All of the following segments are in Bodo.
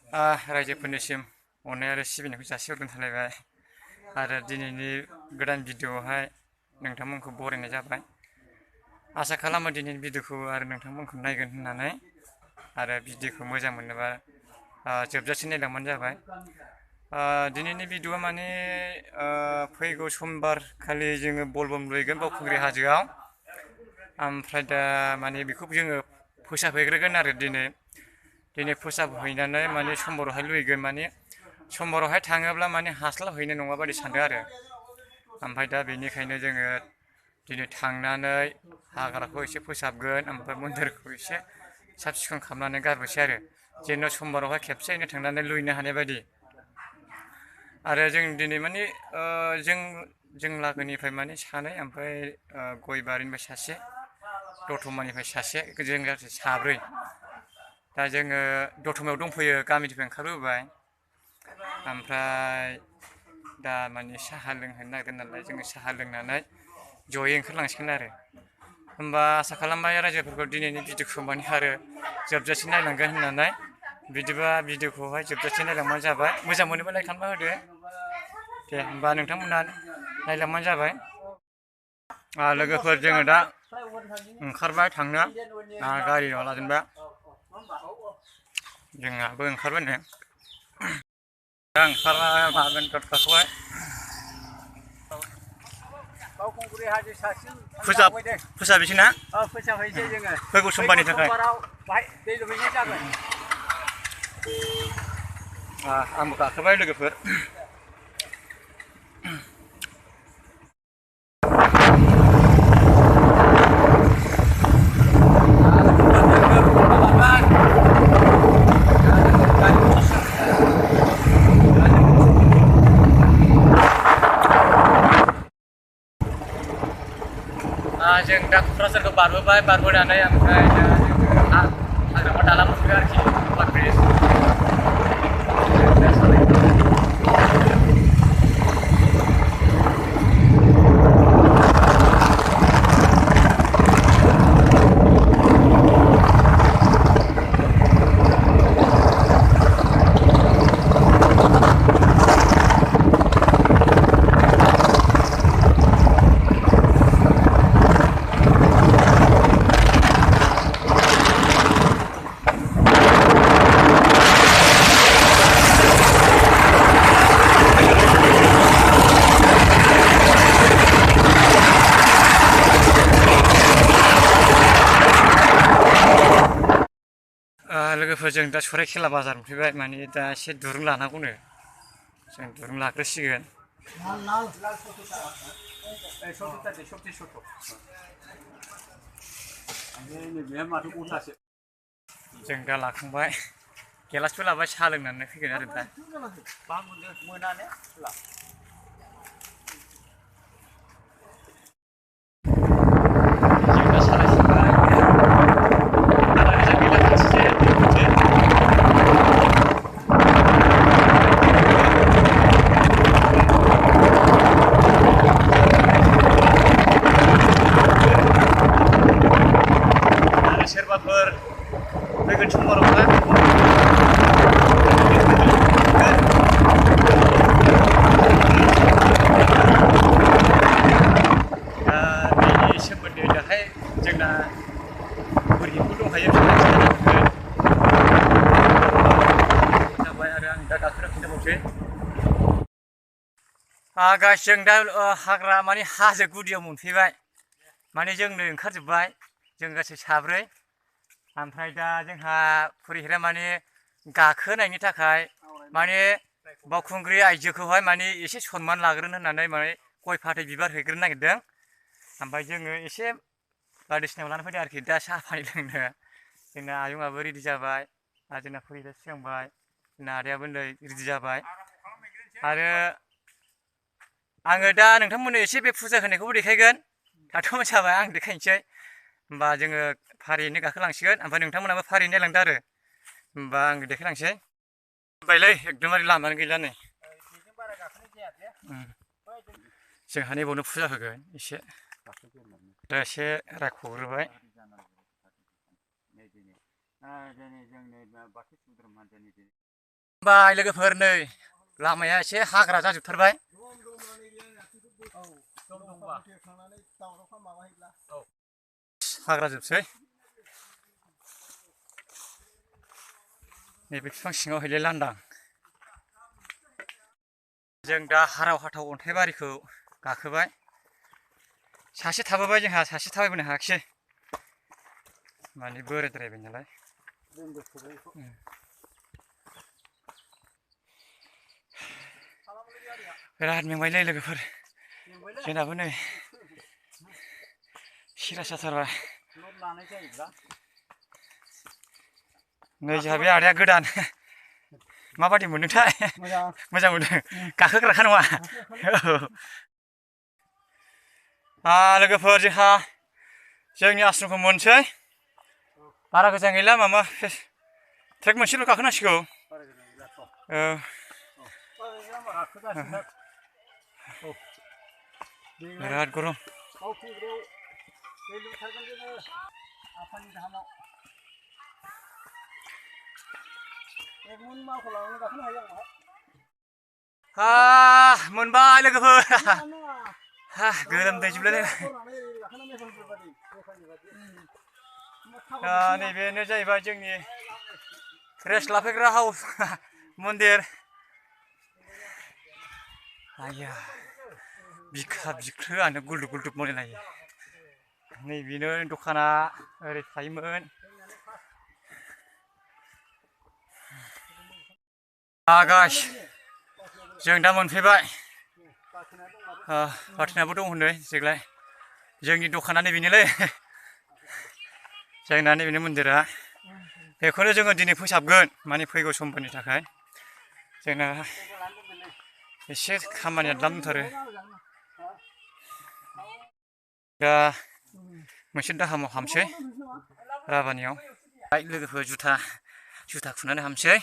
रायजोफोरनिसिम अननाय आरो सिबिनायखौ जासिहरग्रोनाय थालायबाय आरो दिनैनि गोदान भिडिअ'आवहाय नोंथांमोनखौ बरायनाय जाबाय। आसा खालामो दिनैनि भिडिअ'खौ आरो नोंथांमोनखौ नायगोन होननानै आरो भिडिअ'खौ मोजां मोनोबा जोबजासिम नायलांबानो जाबाय। दिनैनि भिडिअ'आ माने फैगौ समबार खालि जोङो बलबम लुहैगोन बावखुंग्रि हाजोआव। ओमफ्राय दा माने बेखौ जोङो फोसाबहैग्रोगोन आरो दिनै फोसाबहैनानै माने समबारावहाय लुहैगोन। माने समबारावहाय थाङोब्ला माने हास्लाबहैनाय नङा बादि सानदों आरो। ओमफ्राय दा बेनिखायनो जोङो दिनै थांनानै हाग्राखौ एसे फोसाबगोन ओमफ्राय मन्दिरखौ एसे साब सिखोन खालामनानै गारबोसै आरो जेन' समबारावहाय खेबसेयैनो थांनानै लुहैनो हानाय बायदि। आरो जों दिनै माने जों लागोनिफ्राय माने सानै ओमफ्राय गय बारिनिफ्राय सासे दतमानिफ्राय सासे जों गासै साब्रै। दा जोङो दतमायाव दंफैयो गामिनिफ्राय ओंखारबोबाय। ओमफ्राय दा माने साहा लोंहैनो नागिरदों नालाय जोङो साहा लोंनानै जयै ओंखारलांसिगोन आरो। होमबा आसा खालामबाय रायजोफोरखौ दिनैनि भिडिअ'खौ माने आरो जोबजासिम नायलांगोन होननानै। बिदिबा भिडिअ'खौहाय जोबजासिम नायलांबानो जाबाय। मोजां मोनोबा लाइक खालामना होदो। दे होमबा नोंथांमोनहा नायलांबानो जाबाय। लोगोफोर जोङो दा ओंखारबाय थांनो गारि लाजेनबाय। जोंहाबो ओंखारबाय नै दा ओंखारना माबागोन गाखोबाय। बावखुंग्रि हाजो सासिम फोसाबहैसै ना? फोसाबहैसै जोङो फैगौ समबारनि थाखाय। बाहाय दै लुहैनाय जागोन। आंबो गाखोबाय लोगोफोर। जों दा क'क्राझारखौ बारबोबाय बारबोनानै ओमफ्राय दा जोङो हाग्रामा दालां मोनफैबाय आरोखि अभार ब्रिज। लोगोफोर जों दा सराइखेला बाजार मोनफैबाय। माने दा एसे दुरुं लानांगौनो जों दुरुं लाग्रोसिगोन। जों दा लाखांबाय गेलासबो लाबाय साहा लोंनानै फैगोन आरो दा। सोरबाफोर फैगोन समबारावहाय बेनि सोमोन्दै दाहाय जोंना बुरिफोर दंखायो जाबाय आरो आं दा गाखोना खिन्थाबावसै। गाइस जों दा हाग्रा माने हाजो गुदियाव मोनफैबाय। माने जोंनो ओंखारजोब्बाय जों गासै साब्रै। ओमफ्राय दा जोंहा फुरहितआ माने गाखोनायनि थाखाय माने बावखुंग्रि आइजोखौहाय माने एसे सनमान लाग्रोनो होननानै माने गय फाथै बिबार हैग्रोनो नागिरदों। ओमफ्राय जोङो एसे बायदिसिनायाव लाना फैदों आरोखि दा साहा पानि लोंनो। जोंना आयंआबो रेडि जाबाय आरो जोंना फुरहितआ सिगांबाय। जोंना आदायाबो नै रेडि जाबाय आरो आङो दा नोंथांमोननो एसे बे फुजा होनायखौबो देखायगोन। थाथ'नाय जाबाय आं देखायनोसै। होमबा जोङो फारियैनो गाखोलांसिगोन ओमफ्राय नोंथांमोनाबो फारियैनो नायलांदो आरो। होमबा आं देखायलांसै। बायलै एकदमबारे लामानो गैला नै। जोंहा नैबावनो फुजा होगोन एसे। दा एसे रायख'ग्रोबाय। बाय लोगोफोर नै लामाया एसे हाग्रा जाजोबथारबाय हाग्रा जोबसै नैबे बिफां सिङाव हैले लांदां जों दा हाराव हाथाव अन्थाइबारिखौ गाखोबाय सासे थाबोबाय जोंहा सासे थाबायबोनो हायाखिसै माने बोरायद्रायबाय नालाय बिराद मेंबायलै लोगोफोर जोंनाबो नै सिरा साथारबाय नै जोंहा बे आदाया गोदान माबादि मोनदोंथाय मोजां मोनदों गाखोग्राखा नङा लोगोफोर जोंहा जोंनि आश्रमखौ मोनसै बारा गोजान गैला मामा ट्रेक मोनसेल' गाखोनांसिगौ बिराद गरम मोनबाय लोगोफोर गोलोमदै जोबलायलाय नैबेनो जाहैबाय जोंनि रेस्ट लाफैग्रा हाउस मन्दिर आया बिखा बिख्लोआनो गुलदुब गुलदुब मोनलायो नैबेनो दखाना ओरै थायोमोन गाइस जों दा मोनफैबाय पार्टनारबो दं होनो देग्लाय जोंनि दखाना नैबेनोलै जोंना नैबेनो मन्दिरा बेखौनो जोङो दिनै फोसाबगोन माने फैगौ समफोरनि थाखाय जोंना एसे खामानिया द्लाम दंथारो दा मोनसे दाहामाव हामसै राबानियाव लोगोफोर जुथा खुनानै हामसै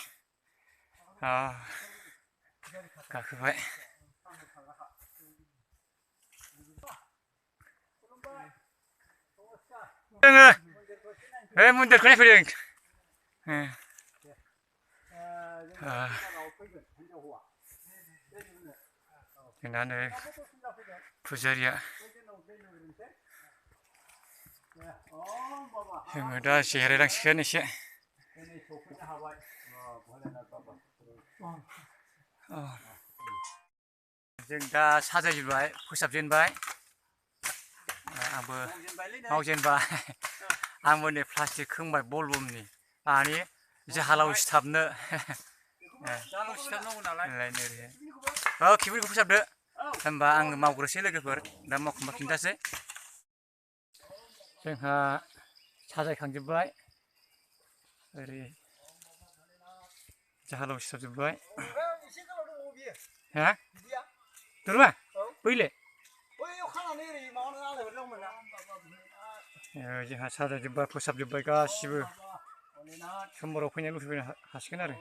गाखोबाय जोङो बे मन्दिरखौ नायफैदों जोंना नै फुजारिया जोङो दा जिरायनांसिगोन एसे जों दा साजायजेनबाय फोसाबजेनबाय आंबो मावजेनबाय आंबो नै प्लास्टिक खोंबाय बलबमनि माने जाहालाव सिथाबनो खिबुखौ फोसाबदो होनबा आङो मावग्रोसै लोगोफोर दा मावखांबा खिन्थासै जोंहा साजायखांजोब्बाय ओरै जाहालाव सिथाबजोब्बाय हा दुरुङा बैले जोंहा साजायजोब्बाय फोसाबजोब्बाय गासिबो समबाराव फैनाय लुफैनो हासिगोन आरो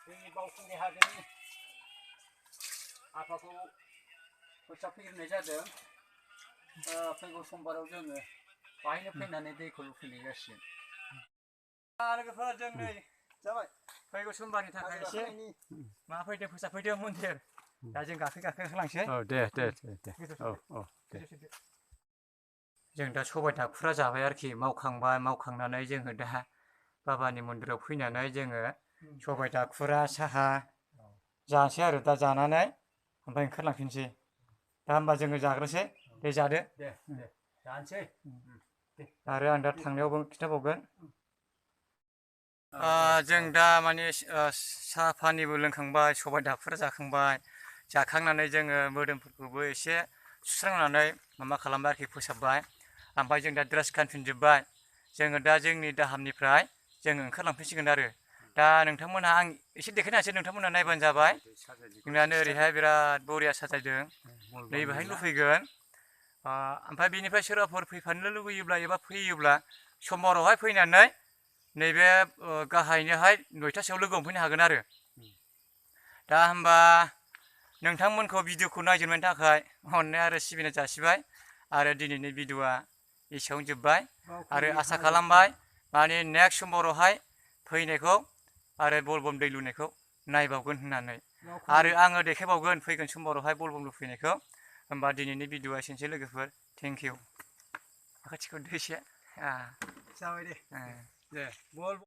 जोंनि बावखुंग्रि हाजोनि आफाखौ फोसाबफैग्रोनाय जादों फैगौ समबाराव जोङो बाहायनो फैनानै दैखौ लुफैनाय जासिगोन लोगोफोर जों नै जाबाय फैगौ समबारनि थाखाय एसे मा फैदों फोसाबफैदों मन्दिर दा जों गाखोलांसै दे जों दा सबाय दाखुरा जाबाय आरोखि मावखांनानै जोङो दा बाबानि मन्दिराव फैनानै जोङो सबाय दाखुरा साहा जानोसै आरो दा जानानै ओमफ्राय ओंखारलांफिनसै दा होमबा जोङो जाग्रोसै दे जादो दे जानोसै आरो आं दा थांनायावबो खिन्थाबावगोन जों दा माने साहा पानिबो लोंखांबाय सबाय दाखुरा जाखांनानै जोङो मोदोमफोरखौबो एसे सुस्रांनानै माबा खालामबाय आरोखि फोसाबबाय ओमफ्राय जों दा ड्रेस गानफिनजोब्बाय जोङो दा जोंनि दाहामनिफ्राय जोङो ओंखारलांफिनसिगोन आरो दा नोंथांमोनहा आं एसे देखायनोसै नोंथांमोनहा नायबानो जाबाय जोंनानो ओरैहाय बिराद बरिया साजायदों नैबेहाय लुफैगोन ओमफ्राय बेनिफ्राय सोरबाफोर फैफानो लुबैयोब्ला एबा फैयोब्ला समबारावहाय फैनानै नैबे गाहायनोहाय 9टासोआव लोगो हमफैनो हागोन आरो दा होमबा नोंथांमोनखौ भिडिअखौ नायजोबनायनि थाखाय अननाय आरो सिबिनाय जासिबाय आरो दिनैनि भिडिअआ एसेयावनो जोब्बाय आरो आसा खालामबाय माने नेक्स्ट समबारावहाय फैनायखौ आरो बलबम दै लुनायखौ नायबावगोन होननानै आरो आङो देखायबावगोन फैगोन समबारावहाय बलबम लुफैनायखौ होमबा दिनैनि भिडिअआ एसेनोसै लोगोफोर थेंक इउ खाथिखौ एसे जाबाय दे दे बल